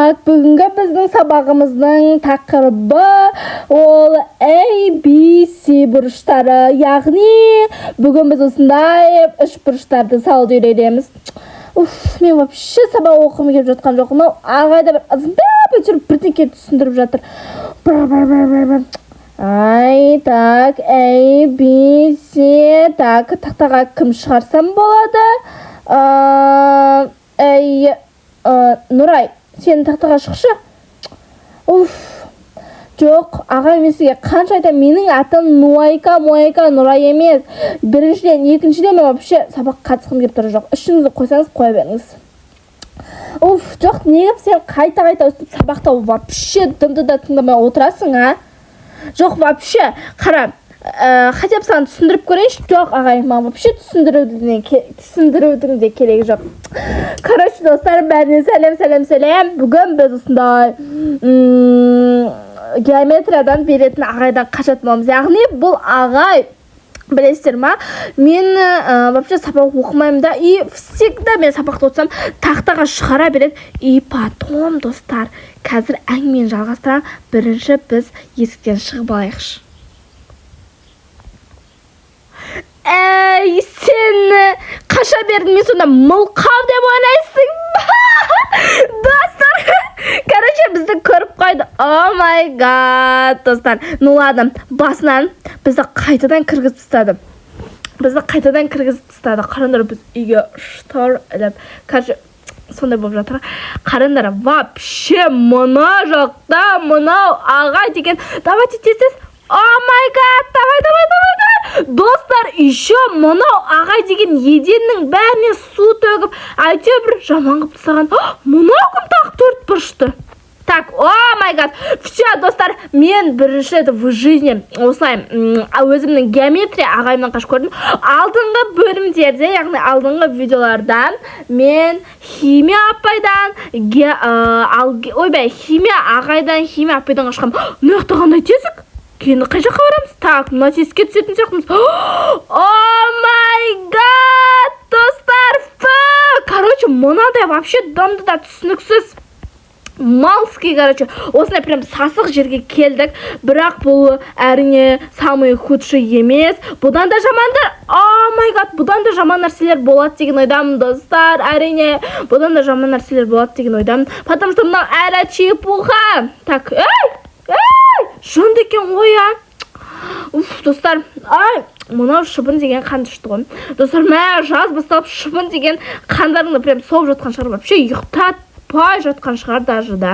Так, бүгінгі біздің сабағымыздың тақырыбы ол A, B, C бұрыштары. Яғни бүгін біз осындай үш бұрыштарды салуды үйренеміз. Уф, мен вообще сабақ оқығым келіп жатқан жоқ. Мынау ағай да бір ызыңдап, әйтеуір бірдеңке түсіндіріп жатыр. Бір, бір, бір, бір, бір. Ай, так, A, B, C. Так, тақтаға кім шығарсам болады? Эй, Нұрай, сен тақтаға шықшы. Уф, жоқ, ағай, мен сізге қанша айтамын, менің атым Нуайка, Муайка, Нұрай емес. Біріншіден, екіншіден, мен вообще сабаққа қатысқым келіп тұрған жоқ. Ішіңізді қойсаңыз, қоя беріңіз. Уф, жоқ, неғып сен қайта-қайта өстіп сабақта вообще дымды да тыңдамай отырасың, а? Жоқ, вообще, қара, хотя бы саған түсіндіріп көрейінші. Жоқ, ағай, маған вообще түсіндірудің де керегі жоқ. Короче, достар, бәріне сәлем, сәлем, сәлем. Бүгін біз осындай геометриядан беретін ағайдан қашатын боламыз. Яғни бұл ағай, білесіздер ма, мен вообще сабақ оқымаймын да, и всегда мен сабақта отырсам, тақтаға шығара береді. И потом, достар, қазір әңгімені жалғастырамын. Бірінші біз есіктен шығып алайықшы. Әй, сен қаша бердің, мен сонда мылқау деп ойлайсың ба? Достар, короче, бізді көріп қойды. Oh my God, достар. Ну ладно, басынан бізді қайтадан кіргізіп тастады. Бізді қайтадан кіргізіп тастады. Қараңдар, біз үйге штор іліп, короче, сондай болып жатыр. Қараңдар, вообще мына жақта мынау ағай деген. Давайте тез, тез. Oh my God, давай, давай, давай, давай. Достар, еще мынау ағай деген еденнің бәріне су төгіп, әйтеуір бір жаман қылып тастаған. Мынау кім тағы төрт бұрышты? Так, oh my God. Все, достар, мен бірінші рет в жизни осылай өзімнің геометрия ағайымнан қашып көрдім. Алдыңғы бөлімдерде, яғни алдыңғы видеоларда мен химия апайдан, ойбай, химия ағайдан, химия апайдан қашқанмын. Мына жақта қандай тесік? Енді қай жаққа барамыз? Так, мына тесікке түсетін сияқтымыз. Oh my God, достар, фу! Короче, мынадай вообще дымды да түсініксіз. Малский, короче, осындай прям сасық жерге келдік. Бірақ бұл, әрине, самый худший емес. Бұдан да жамандар, oh my God, бұдан да жаман нәрселер болады деген ойдамын, достар. Әрине, бұдан да жаман нәрселер болады деген ойдамын. Потому что мынау әлі чепуха. Так, ей, ей, жынды екен ғой, а. Уф, достар, ай, мынау шыбын деген қанды ішті ғой. Достар, мә, жаз басталып, шыбын деген қандарыңды прям соғып жатқан шығар. Вообще ұйықтатпай жатқан шығар даже, да.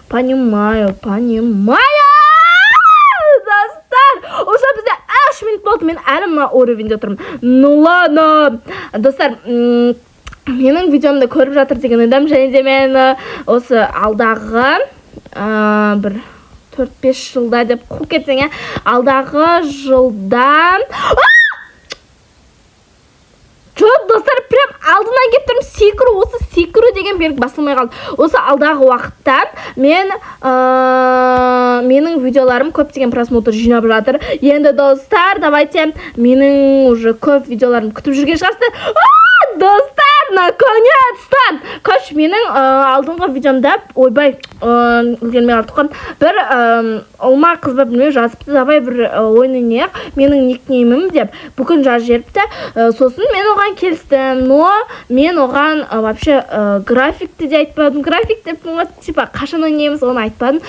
Понимаю, понимаю. Достар, уже бізде 3 минут болды, мен әлі мына уровеньде тұрмын. Ну ладно, достар, менің видеомды көріп жатыр деген ойдамын. Және де мен осы алдағы бір 4-5 жылда деп қуып кетсең, иә, алдағы жылда. Жоқ, достар, прям алдынан келіп тұрмын. Секіру, осы секіру деген белгі басылмай қалды. Осы алдағы уақытта мен менің видеоларым көптеген просмотр жинап жатыр. Енді, достар, давайте, менің уже көп видеоларым күтіп жүрген шығарсыздар. А, достар, наконец-то! Короче, менің алдыңғы видеомда, ойбай, үлгермей қалдық қой, бір ұл ма, қыз ба, білмеймін, жазыпты: «Давай бір ойын ойнайық, менің никнеймім» деп бүгін жазып жіберіпті. Сосын мен оған келістім, но мен оған вообще графикті де айтпадым. График деп, типа қашан ойнаймыз, оны айтпадым.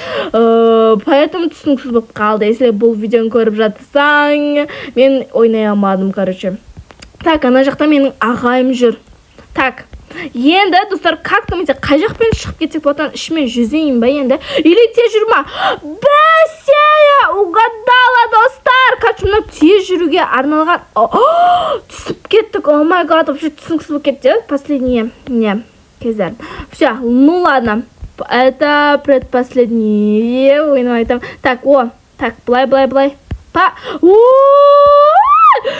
Поэтому түсініксіз болып қалды. Если бұл видеоны көріп жатсаң, мен ойнай алмадым, короче. Так, ана жақта менің ағайым жүр. Так, енді, достар, как думаете, қай жақпен шығып кетсек болады? Ішімен жүзейін ба енді или тез жүру ма? Бәсе, угадала, достар. Короче, мынау тез жүруге арналған. Түсіп кеттік. Oh my God, вообще түсініксіз болып кетті последние не кездер. Все, ну ладно, это предпоследний ойын айтамын. Так, о, так, былай, былай, былай па.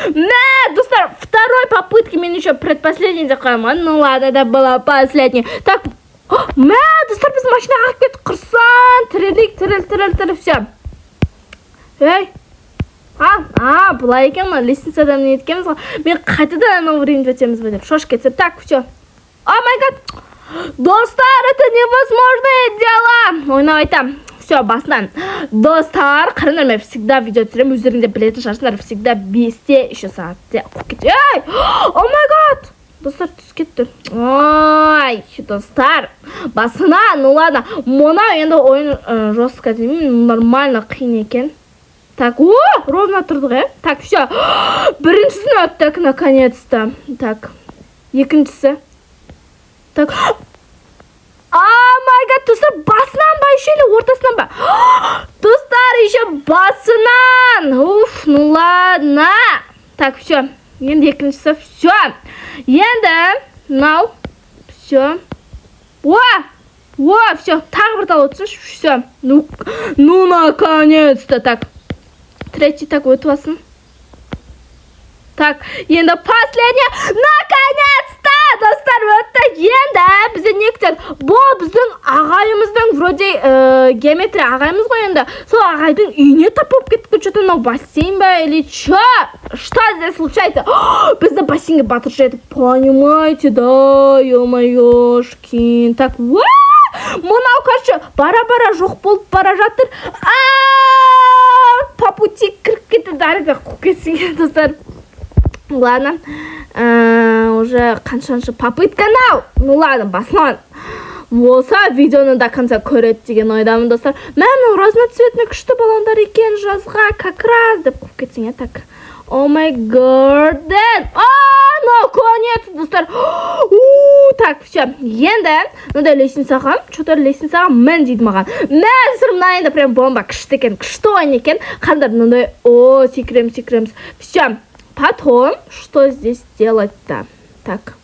Мә, достар, второй попытки. Мен еще предпоследний деп қоямын. Ну ладно, это была последний. Так, мә, достар, біз машинаға қалып кеттік. Құрсын, тірелейік, тірел, тірел, тірел. Все, ей, а, былай екен ғой, лестницадан не еткенбіз ғой. Мен қайтадан анау уровеньде өтеміз ба деп шошып кетсем. Так, все. Oh my God, достар, это невозможно. Ойнап айтамын. Все, басынан, достар, қараңдар. Мен всегда видео түсіремін, өздерің де білетін шығарсыңдар. Всегда 5-те, еще сағатте қуып кетті. Ей, oh my God, достар, түсіп кетті. Ой, достар, басынан. Ну ладно, мынау енді ойын жестко демеймін, нормально, қиын екен. Так, о, ровно тұрдық, иә. Так, все, біріншісін өттік наконец то. Так, екіншісі. Так, oh my God, достар, басынан ба еще или ортасынан ба? Достар, еще басынан. Уф, ну ладно. Так, все, енді екіншісі. Все, енді мынау. Все, о, о, все, тағы бір тал өтсінші. Все, ну наконец то. Так, третий. Так, өтіп алсын. Так, енді последний. Наконец то, достар, өтті. Енді бізде не күтеді? Бұл біздің ағайымыздың, вроде, геометрия ағайымыз ғой. Енді сол ағайдың үйіне тап болып кеттік. Че то мынау бассейн ба или че? Что здесь случается? Бізді бассейнге батырып жіберді, понимаете, да? Ё-моёшкин. Так, уа, мынау, короче, бара бара жоқ болып бара жатыр. А по пути кіріп кетті дәріге, қуып кетсін, достар. Ладно, уже қаншаншы попытка мынау? Ну ладно, басынан болса, видеоны до конца көреді деген ойдамын, достар. Мә, мынау разноцветный, күшті баллондар екен, жазға как раз деп қуып кетсең, иә. Так, oh my God, а наконец, достар. У, так, все, енді мындай лестницаға, че то лестницаға мін дейді маған. Мә, достар, мына енді прям бомба, күшті екен, күшті ойын екен. Қараңдар, мынандай, о, секіреміз, секіреміз. Все, потом что здесь делать то? Так,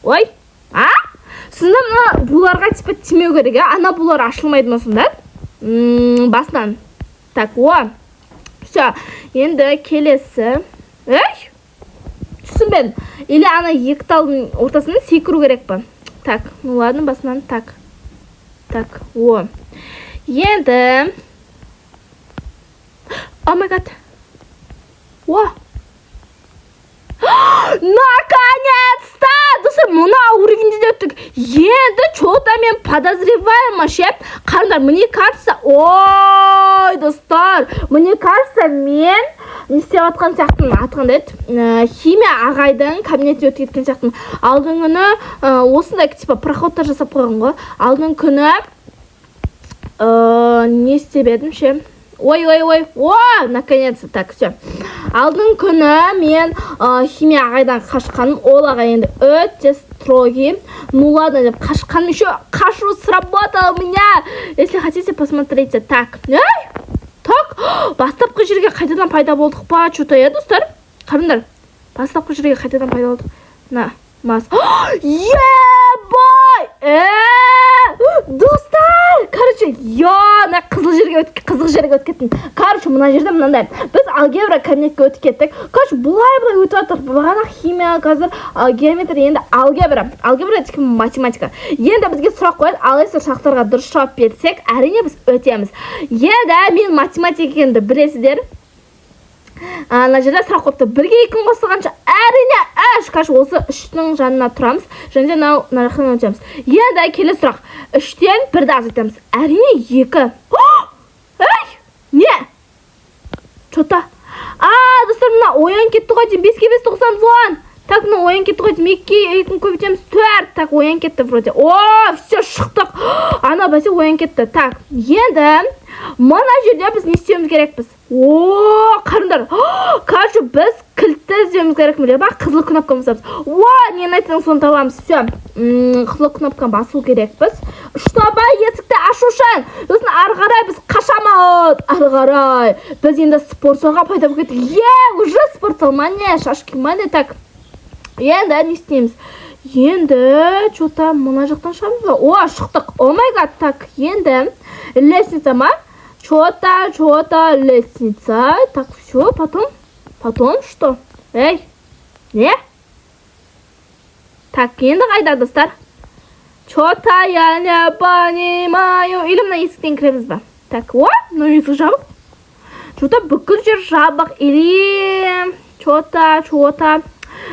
ой, а сонда мына буларға типа тимеу керек, иә? Ана булар ашылмайды ма сонда? Басынан. Так, о, все, енді келесі. Ей, түсінбедім. Или ана екі талдың ортасынан секіру керек па? Так, ну ладно, басынан. Так, так, о, енді, oh my God, о, наконец-то, достар, мына уровеньде де өттік. Енді че то мен подозреваем ше. Қараңдар, мне кажется, ой, достар, мне кажется, мен не істеп жатқан сияқтымын? Аты қандай еді? Химия ағайдың кабинетіне өтіп кеткен сияқтымын. Алдыңғы күні осындай типа проходтар жасап қойған ғой. Алдыңғы күні не істеп едім ше? Ой, ой, ой, о, наконец то. Так, все, алдыңғы күні мен химия ағайдан қашқаным. Ол ағай енді өте строгий. Ну ладно деп қашқаным. Еще қашу сработало у меня, если хотите, посмотрите. Так, ей, так, бастапқы жерге қайтадан пайда болдық па че то, иә? Достар, қараңдар, бастапқы жерге қайтадан пайда болдық. На мас, ебай, достар, короче, я мына қызыл жерге өтіп, қызық жерге өтіп кеттім. Короче, мына жерде мынандай, біз алгебра кабинетке өтіп кеттік. Короче, былай былай өтіп жатыр. Бағана химия, қазір геометрия, енді алгебра. Алгебра деген математика. Енді бізге сұрақ қояды. Ал если сұрақтарға дұрыс жауап берсек, әрине, біз өтеміз. Енді мен математика екенімді білесіздер. Ана жерде сұрақ қойыпты: бірге екіні қосылғанша? Әрине, үш. Короче, осы үштің жанына тұрамыз және де мынау мына жақтан өтеміз. Енді келесі сұрақ: үштен бірді азайтамыз. Әрине, екі. Ей, не, че то, а, достар, мына оян кетті ғой деймін. Беске бесті қосамыз, 10. Так, мына оян кетті ғой деймін. Екіге екіні көбейтеміз, төрт. Так, оян кетті вроде. О, все, шықтық. Ана бәсе оян кетті. Так, енді мына жерде біз не істеуіміз керекпіз? О, қараңдар, короче, біз кілтті іздеуіміз керек. Либо қызыл кнопканы басамыз. О, нені айтсаң, соны табамыз. Все, қызыл кнопканы басу керекпіз, чтобы есікті ашу үшін. Сосын ары қарай біз қашамыз. Ары қарай біз енді спортзалға пайда болып кеттік. Е, уже спортзал ма, не, шашки ма, не? Так, енді не істейміз? Енді че то мына жақтан шығамыз ба? О, шықтық. Oh my God. Так, енді лестница ма? Че то, че то лестница. Так, все, потом, потом что? Ей, не? Так, енді қайда, достар? Че то я не понимаю. Или мына есіктен кіреміз ба? Так, о, мына есік жабық. Че то бүкіл жер жабық. Или че то, че то.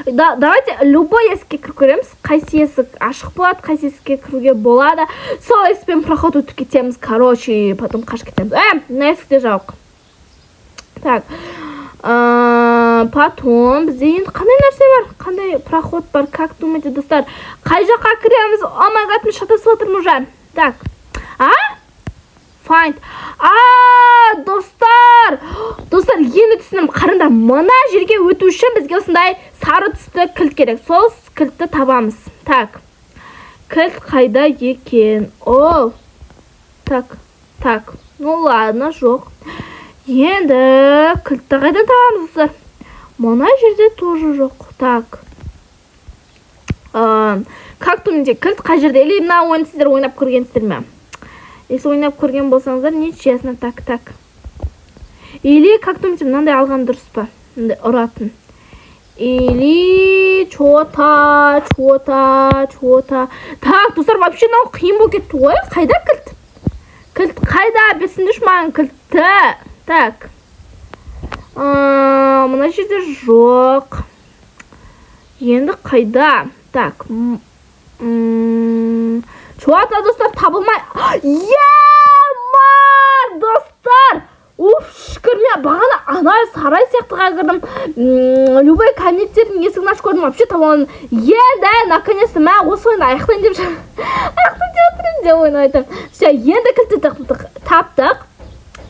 Да, давайте любой есікке кіріп көреміз. Қайсы есік ашық болады, қайсы есікке кіруге болады, сол есікпен проход өтіп кетеміз, короче, потом қашып кетеміз. Мына есік те жабық. Так, потом бізде енді қандай нәрсе бар, қандай проход бар? Как думаете, достар, қай жаққа кіреміз? Oh my God, мен шатасып жатырмын уже. Так, а find, а, достар, достар, енді түсіндім. Қараңдар, мына жерге өту үшін бізге осындай сары түсті кілт керек. Сол кілтті табамыз. Так, кілт қайда екен? О, так, так, ну ладно, жоқ. Енді кілтті қайдан табамыз, достар? Мына жерде тоже жоқ. Так, как думаете, кілт қай жерде? Или мына ойынды сіздер ойнап көргенсіздер ме? Если ойнап көрген болсаңыздар, нечестно. Так, так, или как думаете, мынандай алған дұрыс па, мындай ұратын? Или че-то, че-то, че-то. Так, достар, вообще мынау қиын болып кетті ғой. Қайда кілт? Кілт қайда? Берсеңдерші маған кілтті. Так, мына жерде жоқ. Енді қайда? Так, че-то, достар, табылмай. Ема, достар, уф, шүкір! Мен бағана ана сарай сияқтыға кірдім, любой кабинеттердің есігін ашып көрдім, вообще таба алмадым. Енді наконец-то мә, осы ойынды аяқтайын деп жатыр едім деп ойын айтамын. Все, енді кілтті таптық, таптық.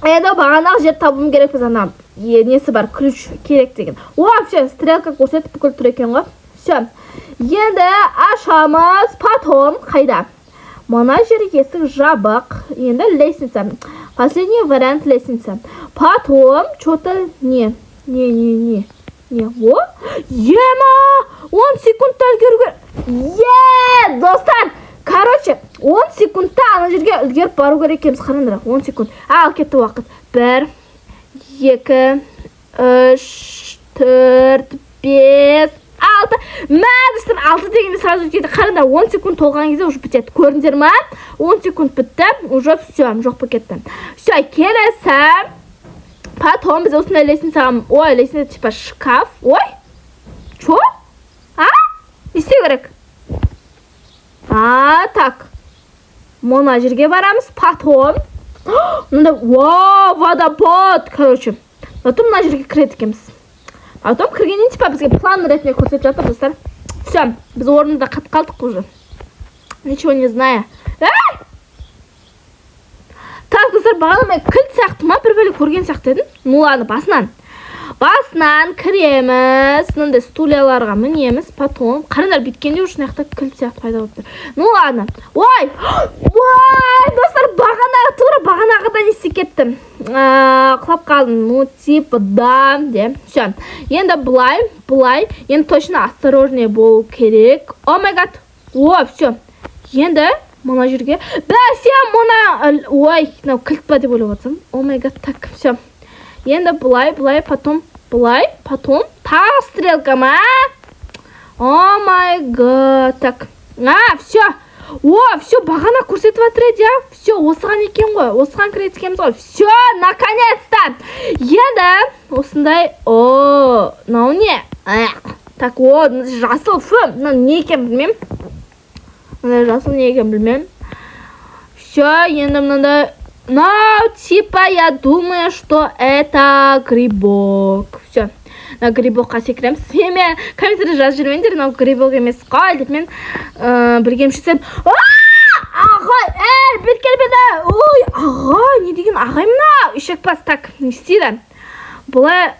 Енді бағанағы жерді табуым керекпіз. Ана несі бар, ключ керек деген. О, все, стрелка көрсетіп бүкіл тұр екен ғой. Все, енді ашамыз. Потом қайда? Мына жер есік жабық. Енді лестница, последний вариант, лестница. Потом че-то не, не, не, не, не. О, ема, 10 секундта үлгеруге. Е, достар, короче, 10 секундта ана жерге үлгеріп бару керек екенбіз. Қараңдар, 10 секунд. Ал, кетті уақыт. Бір, екі, үш, төрт, бес, алты. Мә, достар, алты дегенде сразу кетті. Қараңдар, 10 секунд толған кезде уже бітеді. Көрдіңдер ма? 10 секунд бітті уже, все, жоқ болып кетті. Все, келесі. Потом біз осындай лестницаға, ой, лестница, типа шкаф. Ой, че, а не істеу керек? А, так, мына жерге барамыз. Потом мында, вау, водопад, короче. Потом мына жерге кіреді екенбіз. Потом кіргеннен, типа, бізге план ретінде көрсетіп жатыр, достар. Все, біз орнымызда қатып қалдық уже, ничего не зная. Эй! Так, достар, бағана мен кілт сияқты ма, бір бөлек көрген сияқты едім. Ну ладно, басынан кіреміз, мынандай стульяларға мінеміз. Потом қараңдар, бүйткенде уже мына жақта кілт сияқты пайда болып тұр. Ну ладно. Ой, ой, достар, бағана тура бағанағыдан не істеп кеттім? Құлап қалдым. Ну типа да де. Все, енді былай, былай, енді точно осторожнее болу керек. Oh my God. О, все, енді мына жерге бәсе, мына, ой, мынау кілт па деп ойлап отырсам. Oh my God. Так, все, енді былай, былай, потом былай, потом тағы стрелка ма? Oh my God. Так, а, все, о, все, бағана көрсетіп жатыр еді, иә. Все, осыған екен ғой, осыған кіреді екенбіз ғой. Все, наконец-то. Енді осындай, о, мынау не? Так, о, жасыл, фу, мынау не екенін білмеймін. Мындай жасыл не екенін білмеймін. Все, енді мынандай, мынау, типа, я думаю, что это грибок. Все, мына грибокқа секіреміз. Мен комментарий жазып жібермеңдер, мынау грибок емес қой деп. Мен білгенімше сен, ағай, ей, бері кел, бері. Ой, ағай, не деген ағай мынау, ешекбас? Так, не істейді бұлай?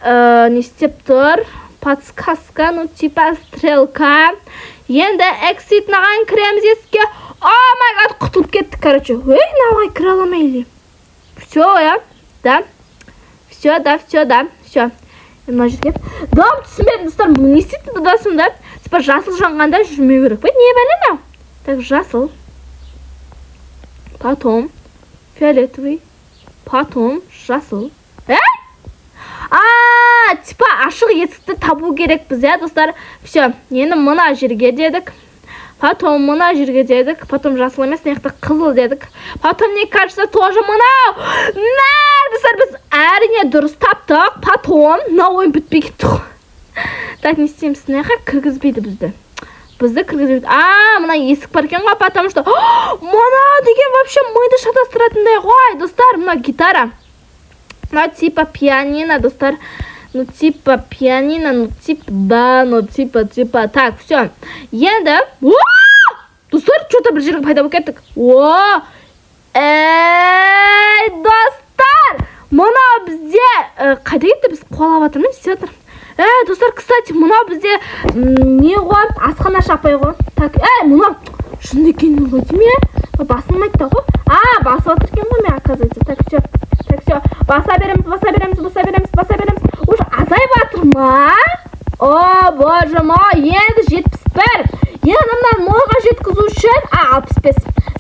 Не істеп тұр? Подсказка, ну типа стрелка. Енді exit, мынаған кіреміз, есікке. Oh my God, құтылып кеттік, короче. Ей, мынауға кіре ала ма? Или все, иә, да, все, да, все, да, все. Мына жерге дым түсінбедім, достар. Не істейді бұда сонда? Типа жасыл жанғанда жүрмеу керек па, не бәле мынау? Так, жасыл, потом фиолетовый, потом жасыл. Ей, а, типа ашық есікті табу керекпіз, иә, достар. Все, енді мына жерге дедік, потом мына жерге дедік, потом жасыл емес, мына жақта қызыл дедік. Потом, мне кажется, тоже мынау. Мә, достар, біз, әрине, дұрыс таптық. Потом мына ойын бітпей кетті ғой. Так, не істейміз? Мына жаққа кіргізбейді бізді. Бізді кіргізбейді. А, мына есік бар екен ғой, потому что мына деген вообще миды шатастыратындай ғой, достар. Мына гитара. Мына типа пианино, достар. Ну, типа пианино, ну, типа, да, ну, типа, типа. Так, все. Енді, достар, что-то бір жерге пайда болып кеттік. О! Ей, достар! Мынау бізде қайда кетті? Біз қуалап жатыр ма, не істеп жатыр? Ей, достар, кстати, мынау бізде не ғой? Асханашы апай ғой. Так, ей, мынау шын екен ғой деймін, иә? Басылмайды да ғой. А, басып жатыр екен ғой мен, оказывается. Так, все. Так, все. Баса береміз, баса береміз, баса береміз, баса береміз. Уже азайып жатыр ма? О, боже мой, енді 71. Енді мына нольға жеткізу үшін, а, 65.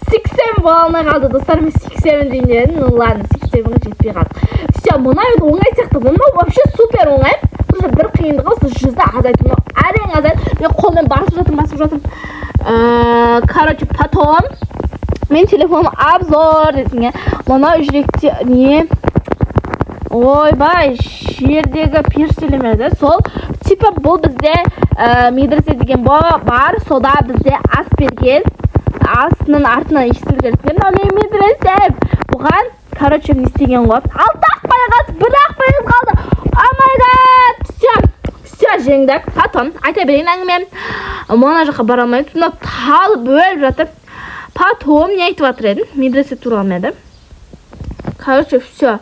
80 бола алмай қалды, достар, мен 80 дейін дедім. Ну ладно, 80-ге жетпей қалдық. Все, мынау енді оңай сияқты. Мынау вообще супер оңай. Просто бір қиындығы осы 100-ді азайту. Мынау әрең азайды. Мен қолмен басып жатырмын, басып жатырмын. Короче, потом мен телефоным обзор десің, иә. Мынау жүректе не? Ойбай, жердегі періштелер ме еді? Сол, типа бұл бізде медресе деген бар, сода бізде ас берген. Асының артынан естілген керек. Мынау менің медресем. Бұған, короче, не істеген ғой. Алты ақ пайыз, бір ақ пайыз қалды. Oh my God! Все, все, жеңдік. Потом, айта берейін әңгіме. Мына жаққа бара алмаймыз. Мынау талып өліп жатыр. Потом не айтып жатыр едім? Медресе туралы ма еді? Короче, все.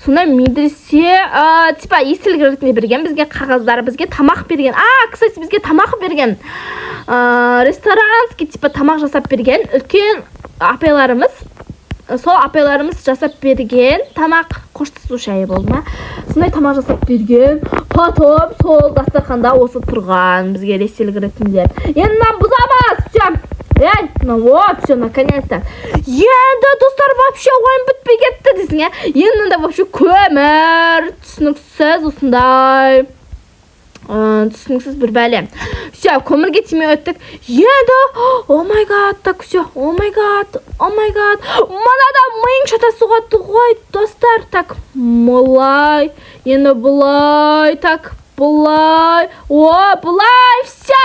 Сонда медресе, типа естелік ретінде берген бізге қағаздар, бізге тамақ берген. А, кстати, бізге тамақ берген. Ресторанский типа тамақ жасап берген үлкен апайларымыз. Сол апайларымыз жасап берген тамақ, қоштасу шайы болды ма? Сондай тамақ жасап берген. Потом сол дастарханда осы тұрған бізге естелік ретінде. Енді мынаны бұзамыз. Все. Ей, ну вот, все, наконец-то. Енді, достар, вообще ойын бітпей кетті десің, иә? Енді мында вообще көмір, түсініксіз осындай. Түсініксіз бір бәле. Все, көмірге тимей өттік. Енді, oh my God, так, все, oh my God, oh my God. Мынада миың шатасуға ғой, достар. Так, былай, енді былай, так, былай, о, былай, все.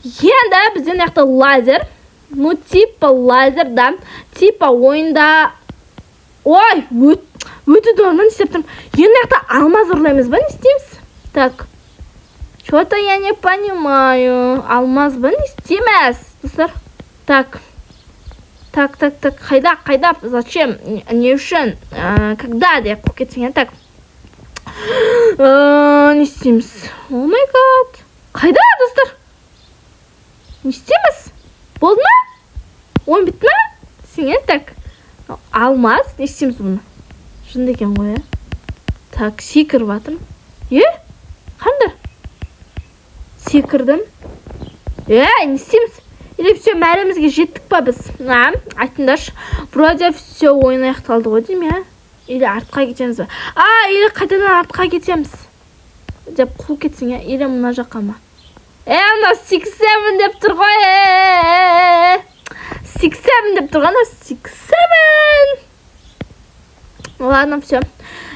Енді бізде мына жақта лазер. Ну, типа лазер, да. Типа ойында. Ой, өте не істеп тұрмын? Енді мына жақта алмаз ұрлаймыз ба, не істейміз? Так. Что-то я не понимаю. Алмаз ба, не істейміз? Достар. Так. Так, так, так. Қайда, қайда? Зачем? Не үшін? Когда деп қойып кетсең, так. Не істейміз? Oh my God. Қайда, достар? Не істейміз? Болды ма? Ойын бітті ма? Десең, иә, так. Алмаз, не істейміз бұны? Жынды екен ғой, иә? Так, секіріп жатырмын. Е? Қандай? Секірдім. Е, не істейміз? Или все, мәремізге жеттік па біз? А, айтыңдаршы. Вроде все, ойын аяқталды ғой деймін, иә? Или артқа кетеміз ба? А, или қайтадан артқа кетеміз. Деп қуып кетсең, иә? Или мына жаққа ма? Е, мынау 6-7 деп тұр ғой. Е, 6-7 деп тұр ғой, анау 6-7. Ладно, все.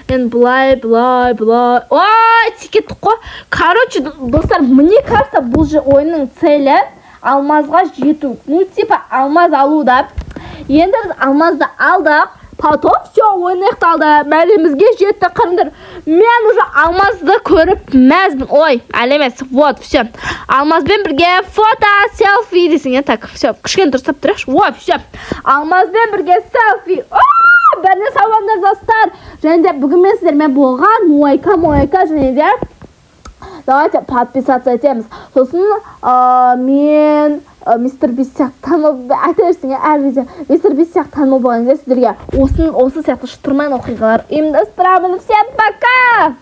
Енді былай, былай, былай. Ой, тиіп кеттік қой. Короче, достар, мне кажется, бұл же ойынның целі алмазға жету. Ну, типа, алмаз алу да. Енді біз алмазды алдық. Потом все, ойын аяқталды. Мәремізге жетті, қараңдар. Мен уже алмазды көріп мәзбін. Ой, әлі емес. Вот, все. Алмазбен бірге фото, селфи десең, иә? Так, все, кішкене дұрыстап тұрайықшы. Ой, все. Алмазбен бірге селфи. Бәріне сау болыңдар, достар. Және де бүгін мен сіздермен болған Мойка, Мойка, және де давайте подписаться етеміз. Сосын мен Мистер Бист сияқты танымал айта берсең, иә, әр видео Мистер Бист сияқты танымал болған кезде сіздерге осы сияқты шытырман оқиғалар ұйымдастырамын. Всем пока!